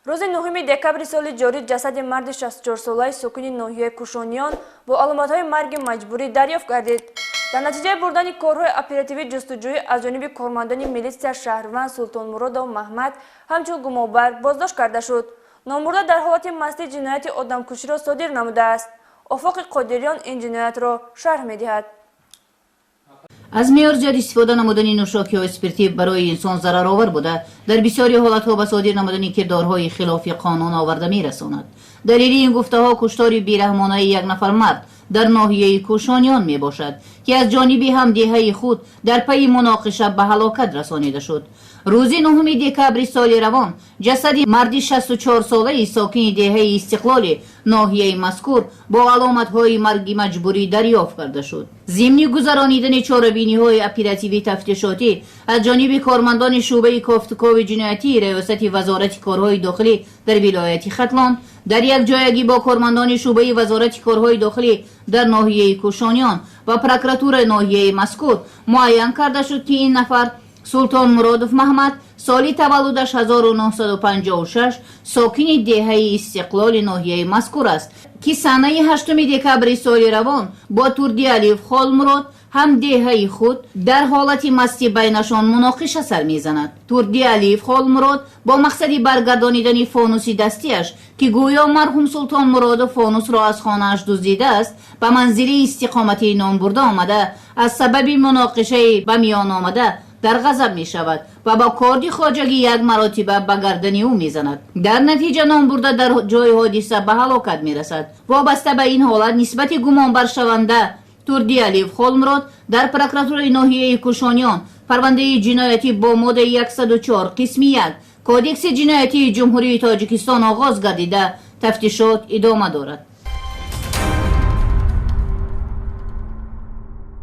Рӯзи 9 декабри соли ҷорӣ ҷасади марди 64-солаи сокини ноҳияи Кушониён бо аломатҳои марги маҷбурӣ дарёфт гардид. Дар натиҷаи бурдани корҳои оперативӣ ҷустуҷӯӣ аз ҷониби кормандони милитсия шаҳрванд Султонмуродов Маҳмад ҳамчун гумонбар боздошт карда шуд. Номбурда дар ҳолати мастӣ ҷинояти одамкуширо содир намудааст. Офоқи Қодириён ин ҷиноятро шарҳ медиҳад. Аз меъёр зиёд истифода намудани нӯшокиҳои спиртӣ барои инсон зараровар буда, дар бисёри ҳолатҳо ба содир намудани кирдорҳои хилофи қонун оварда мерасонад. Далели ин гуфтаҳо куштори бераҳмонаи як нафар мард дар ноҳияи Кӯшониён мебошад, ки аз ҷониби ҳамдеҳаи худ дар пайи муноқиша ба ҳалокат расонида шуд. Рӯзи 9 декабри соли равон ҷасади марди 64-солаи сокини деҳаи Истиқлоли ноҳияи мазкур бо аломатҳои марги маҷбурӣ дарёфт карда шуд. Зимни гузаронидани чорабиниҳои оперативӣ тафтишотӣ аз ҷониби кормандони шӯъбаи кофтукови ҷиноятии Раёсати Вазорати корҳои дохилӣ дар вилояти Хатлон дар якҷоягӣ бо кормандони шӯъбаи Вазорати корҳои дохилӣ дар ноҳияи Кӯшониён ва прокуратураи ноҳияи мазкур муайян карда шуд, ки ин нафар Султон Муродов Маҳмад, соли таваллудаш 1956, сокини деҳаи Истиқлоли ноҳияи мазкур аст, ки санаи 8 декабри соли равон бо Турдиалиев Холмурод, ҳамдеҳаи худ, дар ҳолати мастӣ байнашон муноқиша сар мезанад. Турдиалиев Холмурод бо мақсади баргардонидани фонуси дастиаш, ки гӯё марҳум Султон Муродов фонусро аз хонааш дуздидааст, ба манзили истиқоматии номбурда омада, аз сабаби муноқишаи ба миён омада дар ғазаб мешавад ва бо корди хоҷагӣ як маротиба ба гардани ӯ мезанад. Дар натиҷа номбурда дар ҷои ҳодиса ба ҳалокат мерасад. Вобаста ба ин ҳолат нисбати гумонбаршаванда Турдиалиев Холмурод дар прокуратураи ноҳияи Кӯшониён парвандаи ҷиноятӣ бо моддаи 104 қисми 1 Кодекси ҷиноятии Ҷумҳурии Тоҷикистон оғоз гардида, тафтишот идома дорад.